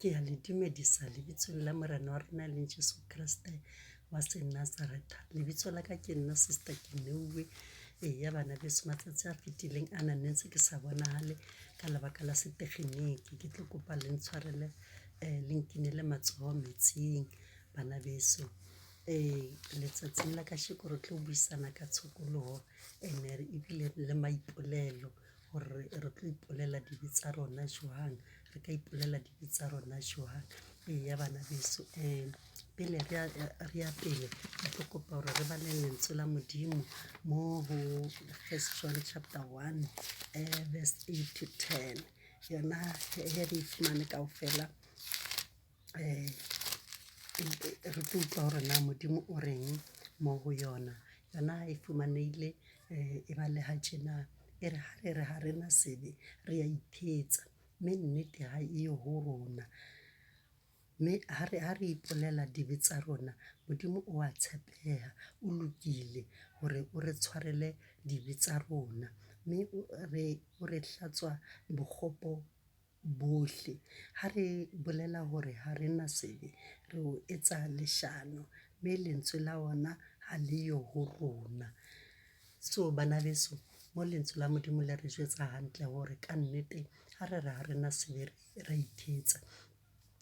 Ke a le dumedisa lebitsong la Morena wa rona e leng Jesu Kreste wa Senazaretha. Lebitso la ka ke nna Sister Keneuwe. Eya bana beso, matsatsi a fetileng ana ne ntse ke sa bonahale ka lebaka la setekgeniki. Ke tlo kopa le ntshwarele le nkinele matsoho metsing bana beso. Letsatsing la kasheko re tlo buisana ka tshokoloho ene ebile le maipolelo hore re tlo ipolela dibe tsa rona jwang, re ka ipolela dibe tsa rona jwang. Eya bana beso, pele re ya pele, ke tlo kopa hore re bale lentswe la Modimo mo ho First John chapter 1 verse 8 to 10. Yona he re e fumane kaofela. Re tlo utlwa hore na Modimo o reng mo ho yona. Yona ha e fumanehile e baleha tjena, e re ha re re ha re na sebe, re a ithetsa mme nnete ha eyo ho rona. Mme ha re ipolela dibe tsa rona, Modimo o wa tshepeha, o lokile hore o re tshwarele dibe tsa rona, mme o re hlatswa bokgopo bohle. Ha re bolela hore ha re na sebe, re o etsa leshano, mme lentswe la ona ha le yo ho rona. So bana beso, mo lentswe la Modimo le re jwetsa hantle hore kannete ha re re ha re na sebe re a ithetsa.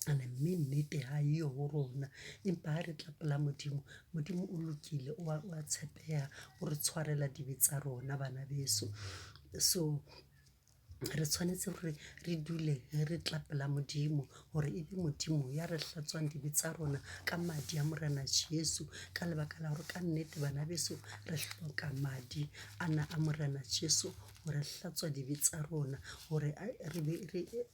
Ene mme nnete ha eyo ho rona. Empa ha re tla pela Modimo, Modimo o lokile, o wa tshepeha, o re tshwarela dibe tsa rona bana beso. So re tshwanetse hore re dule re tla pela Modimo hore e be Modimo ya re hlatswang dibe tsa rona ka madi a Morena Jesu. Ka lebaka la hore kannete bana beso re hloka madi ana a Morena Jesu ho re hlatswa dibe tsa rona hore re be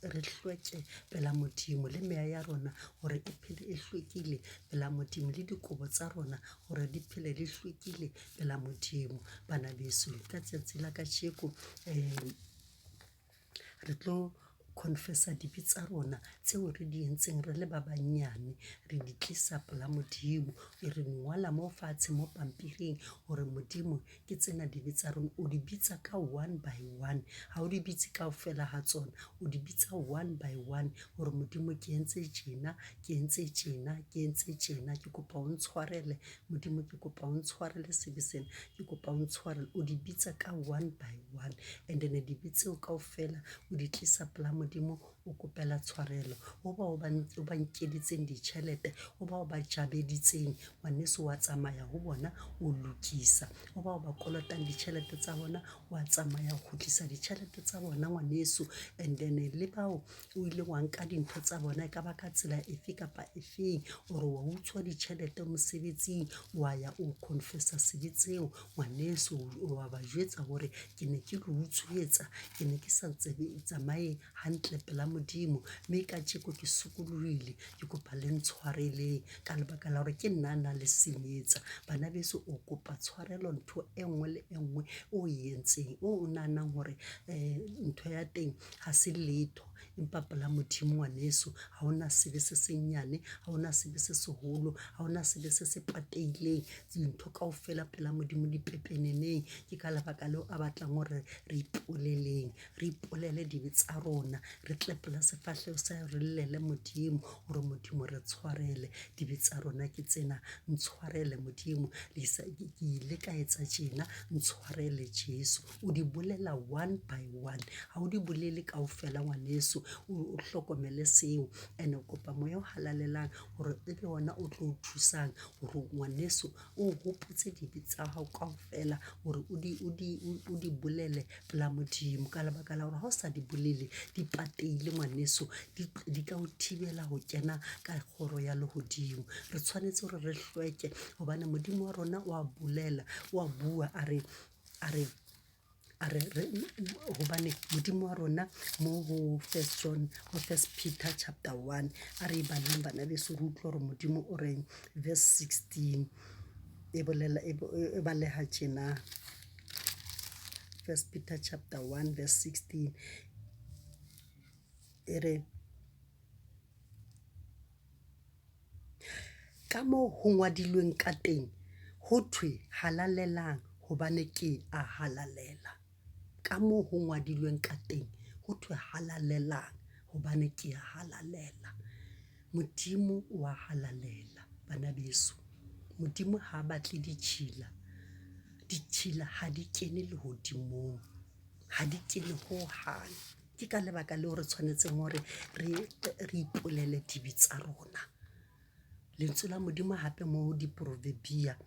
re hlweke pela Modimo, le meya ya rona hore e phele e hlwekile pela Modimo, le dikobo tsa rona hore di phele di hlwekile pela Modimo. Bana beso, ka tsatsi la kajeko re tlo confess-a dibe tsa rona tseo re di entseng re le ba banyane, re di tlisa pela Modimo. E re ngola mo fatshe mo pampiring hore Modimo ke tsena dibe tsa rona. O di bitsa ka one by one, ha o di bitse kaofela ha tsona, o di bitsa one by one hore Modimo ke entse tjena, ke entse tjena, ke entse tjena, ke kopa o ntshwarele Modimo, ke kopa o ntshwarele sebe sena, ke kopa o ntshwarele. O di bitsa ka one by one and then dibe tseo kaofela o di tlisa pela Modimo, o kopela tshwarelo. Ho bao ba o ba nkeditseng ditjhelete, ho bao ba jabeditseng, ngwaneso wa tsamaya ho bona, o lokisa. Ho bao ba kolotang ditjhelete tsa bona, wa tsamaya ho kgutlisa ditjhelete tsa bona ngwaneso. And then le bao o ileng wa nka dintho tsa bona, e ka ba ka tsela efe kapa efeng, or wa utswa ditjhelete mosebetsing, wa ya o confess-a sebe tseo ngwaneso, wa ba jwetsa hore ke ne ke le utswetsa, ke ne ke sa tsebe tsamaye hantle pela Modimo, mme kajeko ke sokolohile, ke kopa le ntshwareleng ka lebaka la hore ke nna a na le senyetsa. Bana beso, o kopa tshwarelo ntho e nngwe le e nngwe o e entseng, o o nahanang hore ntho ya teng ha se letho, empa pela Modimo ngwaneso ha hona sebe se senyane, ha hona sebe se seholo, ha hona sebe se se patehileng. Dintho kaofela pela Modimo di pepeneneng. Ke ka lebaka leo a batlang hore re ipoleleng, re ipolele dibe tsa rona, re tle pela sefahleho sa hae, re llele Modimo hore Modimo re tshwarele dibe tsa rona ke tsena, ntshwarele Modimo, ke ile ka etsa tjena, ntshwarele Jesu. O di bolela one by one, ha o di bolele kaofela ngwaneso, o hlokomele seo. Ene o kopa moya o halalelang hore e be ona o tlo o thusang hore ngwaneso o hopotse dibe tsa hao kaofela hore o di bolele pela Modimo. Ka lebaka la hore ha o sa di bolele, di patehile ngwaneso, di ka o thibela ho kena ka kgoro ya lehodimo. Re tshwanetse hore re hlweke hobane Modimo wa rona wa bolela, wa bua a re, a re, a re, re hobane Modimo wa rona mo ho First John, ho First Peter chapter 1, a re e baleng bana beso re utlwe hore Modimo o reng, verse 16 e bolela, e baleha tjena. First Peter chapter 1 verse 16 e re, Ka moo ho ngwadilweng ka teng, ho thwe, Halalelang, hobane ke a halalela. Ka moo ho ngwadilweng ka teng, ho thwe, Halalelang, hobane ke a halalela. Modimo wa halalela bana beso. Modimo ha batle ditjhila. Ditjhila ha di kene lehodimong, ha di kene hohang. Ke ka lebaka leo re tshwanetseng hore re ipolele dibe tsa rona. Lentswe la Modimo hape mo di-Proverbia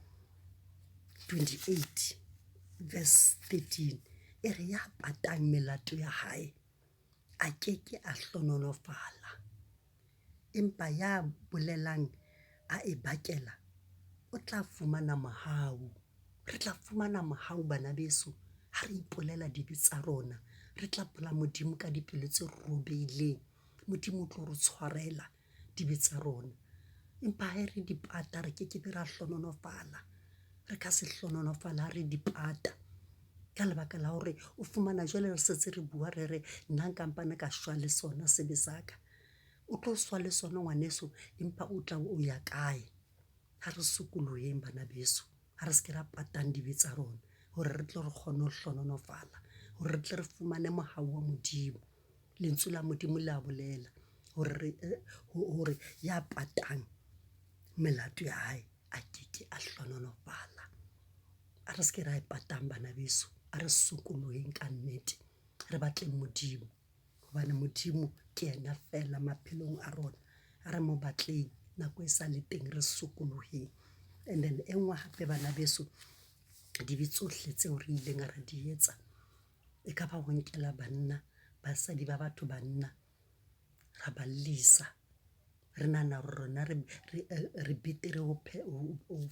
28 verse 13 e re, ya patang melato ya hae a ke ke a hlonolofala, empa ya bolelang a e bakela o tla fumana mohau. Re tla fumana mohau bana beso ha re ipolela dibe tsa rona. Re tla pela Modimo ka dipelo tse robehileng. Modimo o tlo re tshwarela dibe tsa rona. Empa ha re di pata, re ke ke be ra hlonolofala. Re ka se hlonolofale ha re di pata. Ka lebaka la hore o fumana jwale re setse re bua re re, nna nkampane ka shwa le sona sebe sa ka. O tlo swa le sona ngwaneso, empa o tla o ya kae? Ha re sokoloheng bana beso. Ha re se ke ra patang dibe tsa rona, hore re tle re kgone ho hlonolofala, hore re tle re fumane mohau wa Modimo. Lentswe la Modimo le a bolela hore re hore ya patang melato ya hae a ke ke a hlonolofala. A re se ke ra e patang bana beso. A re sokoloheng ka nnete, re batleng Modimo. Hobane Modimo ke yena feela maphelong a rona. A re mo batleng nako e sa le teng, re sokoloheng. And then e nngwe hape bana beso, dibe tsohle tseo re ileng ra di etsa, e ka ba ho nkela banna, basadi ba batho banna, ra ba llisa. Re nahana hore rona re betere ho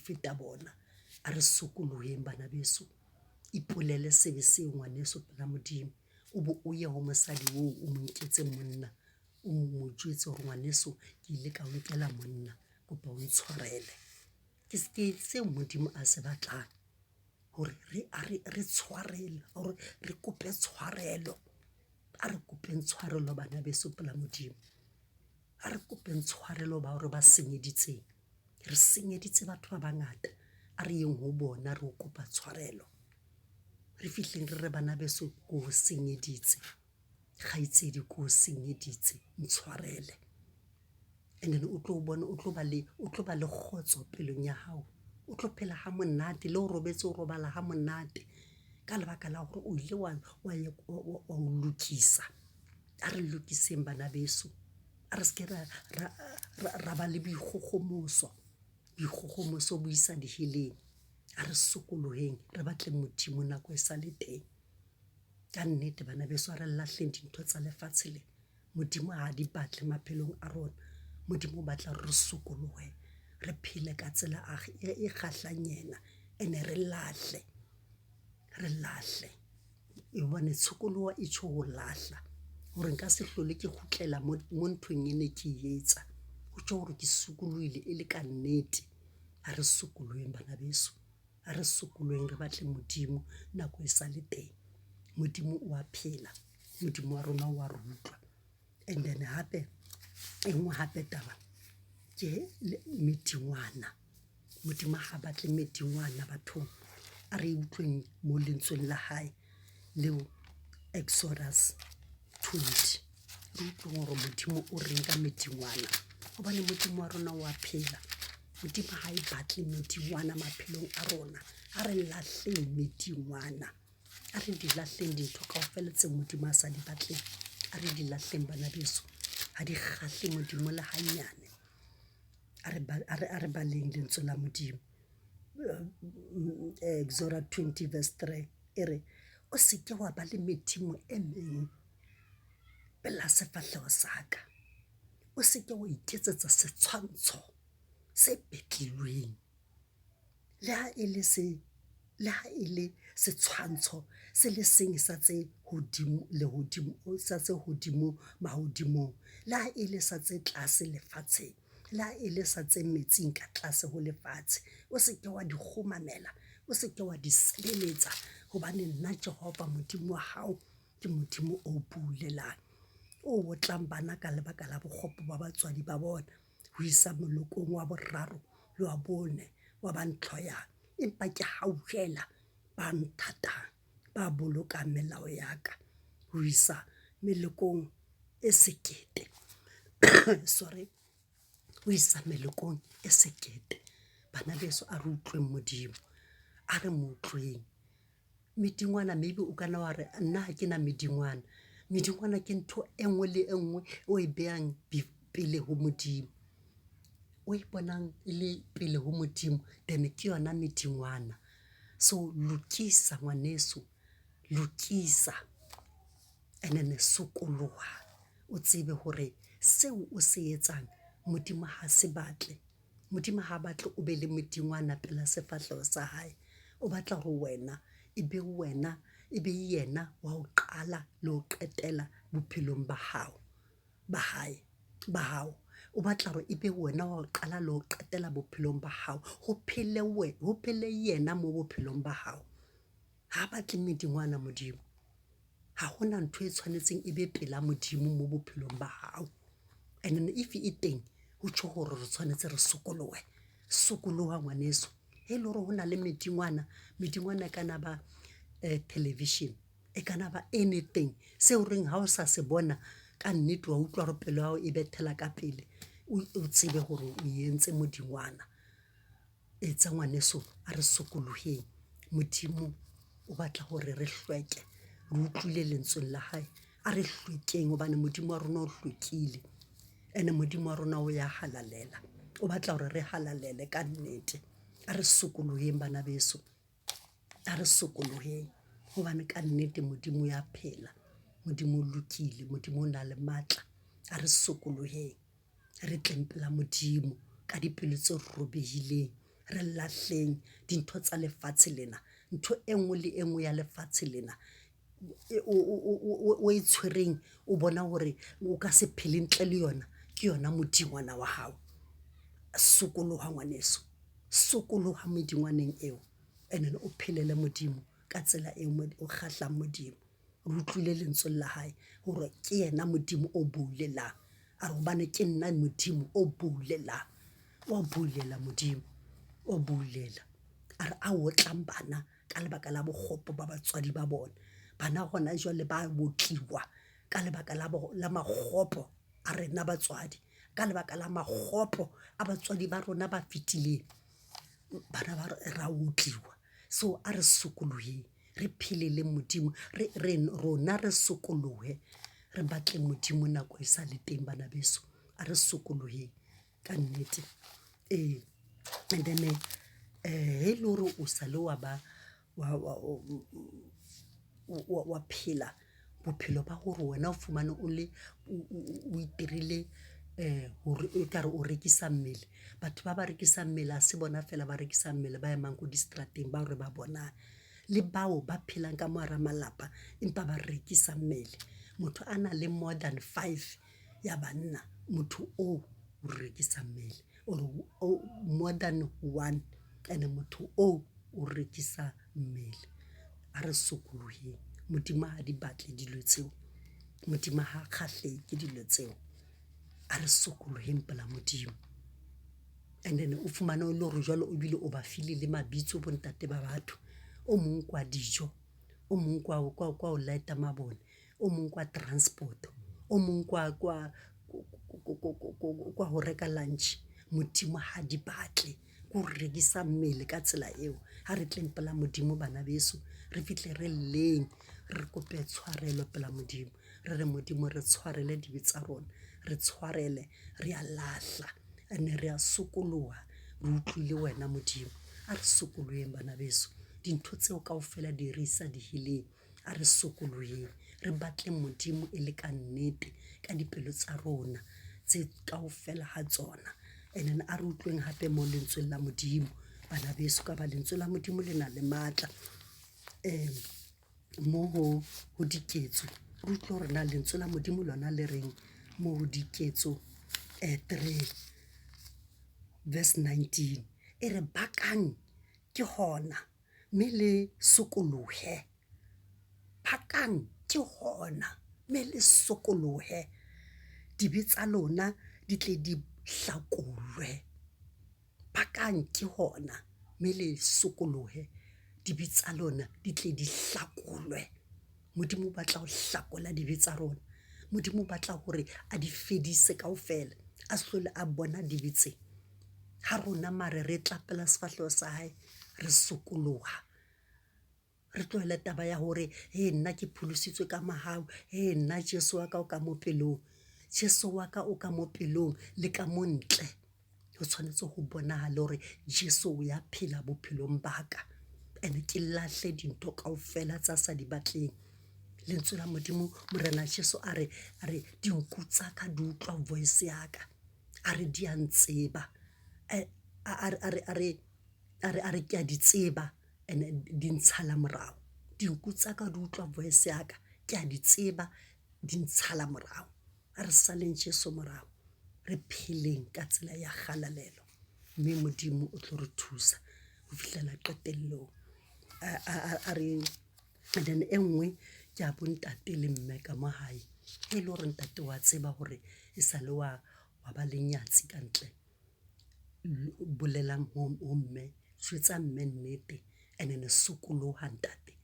feta bona. A re sokoloheng bana beso. Ipolele sebe seo ngwaneso pela Modimo. O bo o ye ho mosadi oo o mo nketseng monna. O mo jwetse hore ngwaneso ke ile ka o nkela monna, kopa o ntshwarele. Ke seo Modimo a se batlang. Hore re tshwarele, hore re kope tshwarelo. A re kopeng tshwarelo bana beso pela Modimo. A re kopeng tshwarelo ba hore ba senyeditseng. Re senyeditse batho ba bangata. A re yeng ho bona re o kopa tshwarelo. Re fihleng re re bana beso ko o senyeditse. Kgaitsedi ko o senyeditse, ntshwarele. And then o tlo bona, o tlo ba le, o tlo ba le kgotso pelong ya hao. O tlo phela ha monate, le o robetse o robala ha monate. Ka lebaka la hore o ile wa o lokisa. A re lokiseng bana beso. A re se ke ra ba le boikgogomoso. Boikgogomoso bo isa diheleng. A re sokoloheng, re batle Modimo nako e sa le teng. Ka nnete bana beso, a re lahleng dintho tsa lefatshe le. Modimo ha di batle maphelong a rona. Modimo o batla re sokolohe, re phele ka tsela e kgahlang yena. Ene re lahle, re lahle. Hobane tshokoloho e tjho ho lahla. Hore nka se hlole ke kgutlela mo nthong e ne ke etsa. Ho tjho hore ke sokolohile e le ka nnete. Ha re sokoloheng bana beso. A re sokoloheng re batle Modimo nako e sa le teng. Modimo o a phela. Modimo wa rona wa re utlwa. And then hape, e nngwe hape taba ke medingwana. Modimo ha batle medingwana bathong. A re utlweng mo lentsweng la hae leo Exodus 20. Re utlweng hore Modimo o reng ka medingwana. Hobane Modimo wa rona wa phela. Modimo ha e batle medingwana maphelong a rona. A re lahleng medingwana. A re di lahleng dintho kaofela tseo Modimo a sa di batleng. A re di lahleng bana beso. Ha di kgahle Modimo le hanyane. A re baleng lentswe la Modimo. Exodus 20 verse 3 e re, o se ke wa ba le medimo e meng pela sefahleho sa ka. O se ke wa iketsetsa setshwantsho se betlilweng, le ha e le se, le ha e le setshwantsho se le seng sa tse hodimo lehodimo, sa tse hodimo mahodimong, le ha e le sa tse tlase lefatsheng, le ha e le sa tse metsing ka tlase ho lefatshe. O se ke wa di kgumamela, o se ke wa di sebeletsa, hobane nna Jehova Modimo wa hao ke Modimo o bulelang, o otlang bana ka lebaka la bokgopo ba batswadi ba bona, ho isa molokong wa boraro le wa bone wa ba ntlhoyang. Empa ke hauhela ba nthatang, ba bolokang melao ya ka, ho isa melokong e sekete. Sorry. Ho isa melokong e sekete. Bana beso a re utlweng Modimo, a re mo utlweng. Medingwana maybe o ka nna wa re nna ha ke na medingwana. Medingwana ke ntho e nngwe le e nngwe o e behang pele ho Modimo. O e bonang e le pele ho Modimo, then ke yona medingwana. So lokisa ngwaneso, lokisa and then sokoloha. O tsebe hore seo o se etsang Modimo ha se batle. Modimo ha batle o be le medingwana pela sefahleho sa hae. O batla hore wena e be wena, e be yena wa ho qala le ho qetela bophelong ba hao, ba hae, ba hao. O batla hore e be wena wa ho qala le ho qetela bophelong ba hao. Ho phele ho phele yena mo bophelong ba hao. Ha batle medingwana Modimo. Ha hona ntho e tshwanetseng e be pela Modimo mo bophelong ba hao. And then if e teng, ho tjho hore re tshwanetse re sokolohe. Sokoloha ngwaneso. E le hore ho na le medingwana, medingwana e ka na ba television, e ka na ba anything seo reng ha o sa se bona ka nnete wa utlwa hore pelo ya hao e bethela ka pele, o tsebe hore o entse modingwana. Etsa ngwaneso, a re sokoloheng. Modimo o batla hore re hlweke, re utlwile lentsweng la hae. A re hlwekeng hobane Modimo wa rona o hlwekile. Ene Modimo wa rona o ya halalela. O batla hore re halalele ka nnete. A re sokoloheng bana beso. A re sokoloheng hobane ka nnete Modimo ya phela. Modimo o lokile, Modimo o na le matla. A re sokoloheng. Re tleng pela Modimo ka dipelo tse robehileng. Re lahleng dintho tsa lefatshe lena. Ntho e nngwe le e nngwe ya lefatshe lena o e tshwereng, o bona hore o ka se phele ntle le yona, ke yona modingwana wa hao. Sokoloha ngwaneso, sokoloha medingwaneng eo. And then o phelele Modimo ka tsela eo o kgahlang Modimo. Re utlwile lentsweng la hae hore ke yena Modimo o boulelang. A re hobane ke nna Modimo o boulelang. Wa boulela Modimo, o boulela. A re a otlang bana ka lebaka la bokgopo ba batswadi ba bona. Bana hona jwale ba otliwa ka lebaka la makgopo a rena batswadi, ka lebaka la makgopo a batswadi ba rona ba fetileng. Bana ba ra otliwa. So a re sokoloheng, re phelele Modimo, re rona re sokolohe, re batle Modimo nako e sa le teng bana beso. A re sokoloheng ka nnete. Ee, and then he le hore o sa le wa ba wa phela bophelo ba hore wena o fumane o le o itirile hore ekare o rekisa mmele. Batho ba ba rekisang mmele ha se bona feela ba rekisang mmele ba emang ko diseterateng bao re ba bonang. Le bao ba phelang ka mo hara malapa empa ba rekisa mmele. Motho a nang le more than five ya banna, motho oo o rekisa mmele. Or more than one, ene motho oo o rekisa mmele. A re sokoloheng. Modimo ha di batle dilo tseo. Modimo ha kgahlehe ke dilo tseo. A re sokoloheng pela Modimo. And then o fumane o le hore jwale o bile o ba file le mabitso bo ntate ba batho. O mong kwa dijo, o mong kwa ho light-a mabone, o mong kwa transport, o mong kwa ho reka lunch. Modimo ha di batle. Ke ho rekisa mmele ka tsela eo. Ha re tleng pela Modimo bana beso, re fihle re lleng, re kope tshwarelo pela Modimo. Re re Modimo re tshwarele dibe tsa rona, re tshwarele, re a lahla ene re a sokoloha. Re utlwile wena Modimo. A re sokoloheng bana beso. Dintho tseo kaofela di re isa diheleng. A re sokoloheng, re batle Modimo e le ka nnete ka dipelo tsa rona tse kaofela ha tsona. And then a re utlweng hape mo lentsweng la Modimo bana beso, ka ba lentswe la Modimo le na le matla. Mo ho Diketso, re utlwe hore na lentswe la Modimo lona le reng mo ho Diketso 3 verse 19. E re bakang ke hona mme le sokolohe. Bakang ke hona mme le sokolohe. Dibe tsa lona di tle di hlakolwe. Bakang ke hona mme le sokolohe. Dibe tsa lona di tle di hlakolwe. Modimo o batla ho hlakola dibe tsa rona. Modimo o batla hore a di fedise kaofela. A se hlole a bona dibe tse. Ha rona mare re tla pela sefahleho sa hae, re sokoloha. Re tlohele taba ya hore he nna ke pholositswe ka mahau, he nna Jeso wa ka o ka mo pelong. Jeso wa ka o ka mo pelong le ka mo ntle. Ho tshwanetse ho bonahale hore Jeso o ya phela bophelong ba ka. Ene ke lahle dintho kaofela tsa sa di batleng. Lentswe la Modimo, Morena Jeso a re, a re dinku tsa ka di utlwa voice ya ka. A re di a ntseba. A re, a re, a re, a re, a re ke a di tseba ene di ntshala morao. Dinku tsa ka di utlwa voice ya ka, ke a di tseba, di ntshala morao. A re saleng Jeso morao, re pheleng ka tsela ya kgalalelo. Mme Modimo o tlo re thusa ho fihlela qetellong. A re, and then e nngwe ke ya bo ntate le mme ka mo hae. E le hore ntate wa tseba hore e sa le wa ba le nyatsi ka ntle. Bolelang ho mme, jwetsa mme nnete and then sokoloha ntate.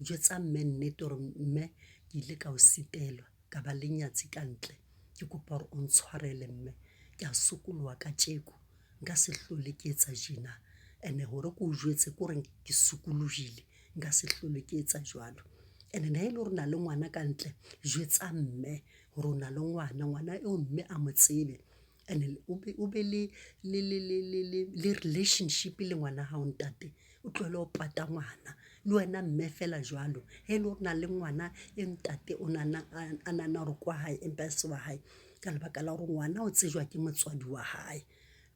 Jwetsa mme nnete hore mme ke ile ka o sitelwa, ka ba le nyatsi ka ntle. Ke kopa hore o ntshwarele mme, ke a sokoloha kajeko. Nka se hlole ke etsa tjena. Ene hore ke o jwetse ke hore ke sokolohile, nka se hlole ke etsa jwalo. And then ha e le hore o na le ngwana ka ntle, jwetsa mme hore o na le ngwana. Ngwana eo mme a mo tsebe. And o be le relationship le ngwana hao ntate. O tlohele ho pata ngwana. Le wena mme feela jwalo. Ha e le hore o na le ngwana e ntate o nahana a nahana hore ke wa hae empa e se wa hae. Ka lebaka la hore ngwana o tsejwa ke motswadi wa hae.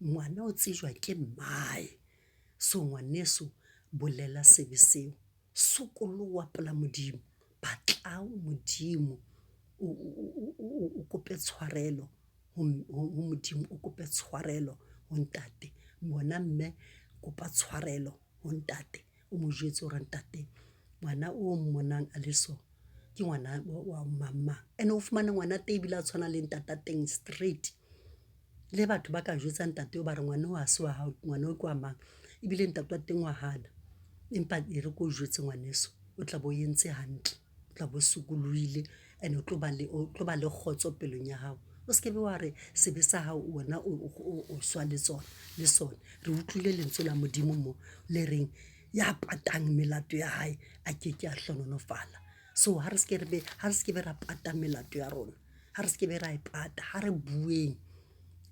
Ngwana o tsejwa ke mmae. So ngwaneso bolela sebe seo. Sokoloha pela Modimo. Batla Modimo o kope tshwarelo ho Modimo, o kope tshwarelo ho ntate. Wena mme kopa tshwarelo ho ntate. O mo jwetse hore ntate ngwana o mmonang a le so, ke ngwana wa mang mang. Ene o fumane ngwana teng ebile a tshwana le ntata teng straight. Le batho ba ka jwetsa ntate oo ba re ngwana oo ha se wa hao, ngwana oo ke wa mang. Ebile ntate wa teng wa hana. Empa e re ke o jwetse ngwaneso, o tla be o entse hantle. O tla be o sokolohile and o tlo ba le, o tlo ba le kgotso pelong ya hao. O se ke be wa re sebe sa hao wena o swa le tsona, le sona. Re utlwile lentswe la Modimo mo le reng ya patang melato ya hae a ke ke a hlohonolofala. So ha re se ke re be, ha re se ke be ra pata melato ya rona. Ha re se ke be ra e pata. Ha re bueng,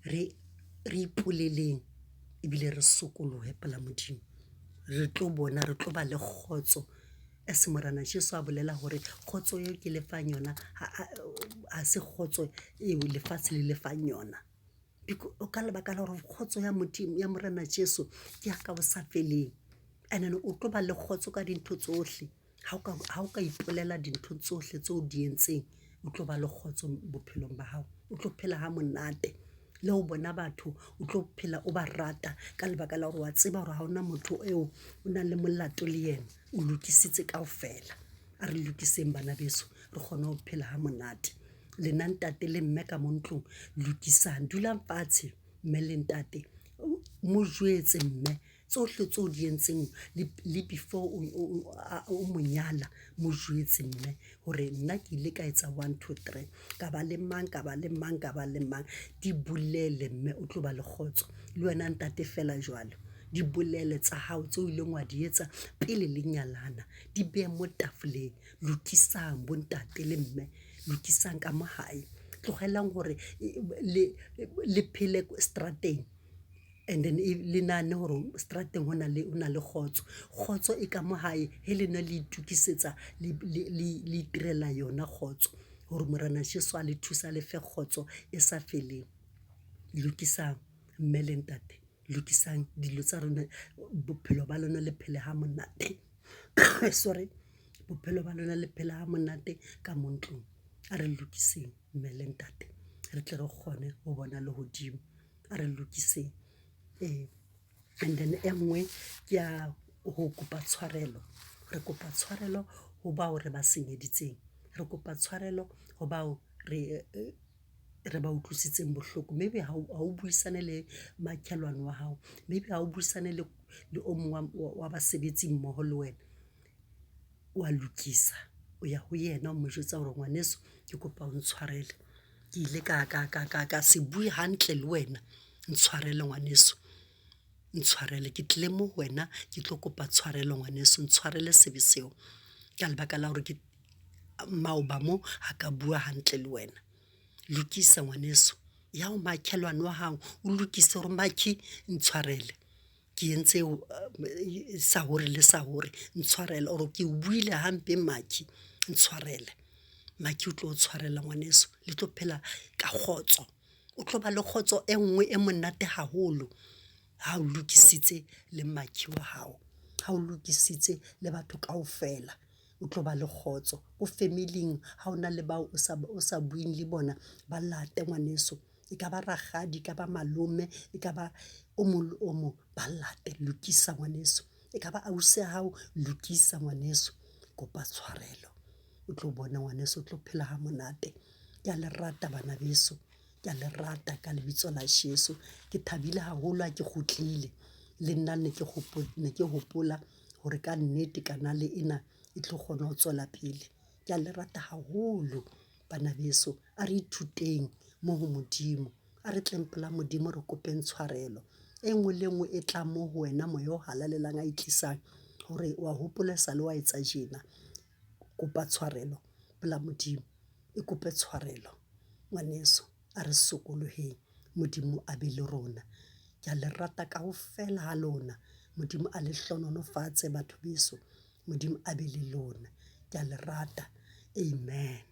re ipoleleng ebile re sokolohe pela Modimo. Re tlo bona, re tlo ba le kgotso. As Morena Jeso a bolela hore kgotso eo ke le fang yona ha se kgotso eo lefatshe le le fang yona. Ka lebaka la hore kgotso ya Modimo, ya Morena Jeso ke ya ka ho sa feleng. And then o tlo ba le kgotso ka dintho tsohle. Ha o ka ipolela dintho tsohle tseo o di entseng, o tlo ba le kgotso bophelong ba hao. O tlo phela ha monate. Le ho bona batho, o tlo phela o ba rata ka lebaka la hore wa tseba hore ha hona motho eo o nang le molato le yena. O lokisitse kaofela. A re lokiseng bana beso, re kgone ho phela ha monate. Lena ntate le mme ka mo ntlong, lokisang. Dulang fatshe mme le ntate. Mo jwetse mme tsohle tseo di entseng le before o mo nyala. Mo jwetse mme hore nna ke ile ka etsa one, two, three. Ka ba le mang, ka ba le mang, ka ba le mang. Di bolele mme o tlo ba le kgotso. Le wena ntate feela jwalo. Di bolele tsa hao tseo o ileng wa di etsa pele le nyalana. Di behe mo tafoleng. Lokisang bo ntate le mme. Lokisang ka mo hae. Tlohelang hore le phele seterateng. And then le nahane hore seterateng ho na le, ho na le kgotso. Kgotso e ka mo hae, he le ne le itokisetsa le itirela yona kgotso. Hore Morena Jeso a le thusa a le fe kgotso e sa feleng. Lokisang mme le ntate. Lokisang dilo tsa rona, bophelo ba lona le phele ha monate. Sorry, bophelo ba lona le phele ha monate ka mo ntlong. A re lokiseng mme le ntate, re tle re kgone ho bona lehodimo. A re lokiseng. Ee. And then e nngwe ke ya ho kopa tshwarelo. Re kopa tshwarelo ho bao re ba senyeditseng. Re kopa tshwarelo ho bao re ba utlwisitseng bohloko. Maybe ha o buisane le makhelwane wa hao. Maybe ha o buisane le o mong wa basebetsi mmoho le wena. Wa lokisa, o ya ho yena o mo jwetsa hore ngwaneso ke kopa o ntshwarele. Ke ile ka se bue hantle le wena, ntshwarele ngwaneso, ntshwarele ke tlile mo ho wena, ke tlo kopa tshwarelo ngwaneso ntshwarele sebe seo. Ka lebaka la hore ke maoba mo ha ka bua hantle le wena. Lokisa ngwaneso ya ho makhelwane wa hao, o lokise hore makhi ntshwarele ke entse sa hore le sa hore ntshwarele or ke o buile hampe makhi ntshwarele. Makhi o tlo o tshwarela ngwaneso le tlo phela ka kgotso, o tlo ba le kgotso e nngwe e monate haholo. Ha o lokisitse le makhi wa hao, ha o lokisitse le batho kaofela, o tlo ba le kgotso. Ko family-ing ha ona le bao o sa bueng le bona, ba late ngwaneso. E ka ba rakgadi, e ka ba malome, e ka ba o mong le o mong, ba late lokisa ngwaneso. E ka ba ausi ya hao, lokisa ngwaneso kopa tshwarelo o tlo bona ngwaneso o tlo phela ha monate. Ke a le rata bana beso, ke a le rata ka lebitso la Jeso. Ke thabile haholo ha ke kgutlile le nna ne ke ne ke hopola hore kannete kanale ena e tlo kgona ho tswela pele. Ke a le rata haholo bana beso, a re ithuteng mo ho Modimo, a re tleng pela Modimo re kopeng tshwarelo. E nngwe le e nngwe e tlang mo ho wena Moya o Halalelang a e tlisang hore wa hopola e sa le wa etsa tjena. Kopa tshwarelo pela Modimo, e kope tshwarelo ngwaneso. A re sokoloheng Modimo a be le rona. Ke a le rata kaofela ha lona. Modimo a le hlohonolofatse batho beso. Modimo a be le lona. Ke a le rata. Amen.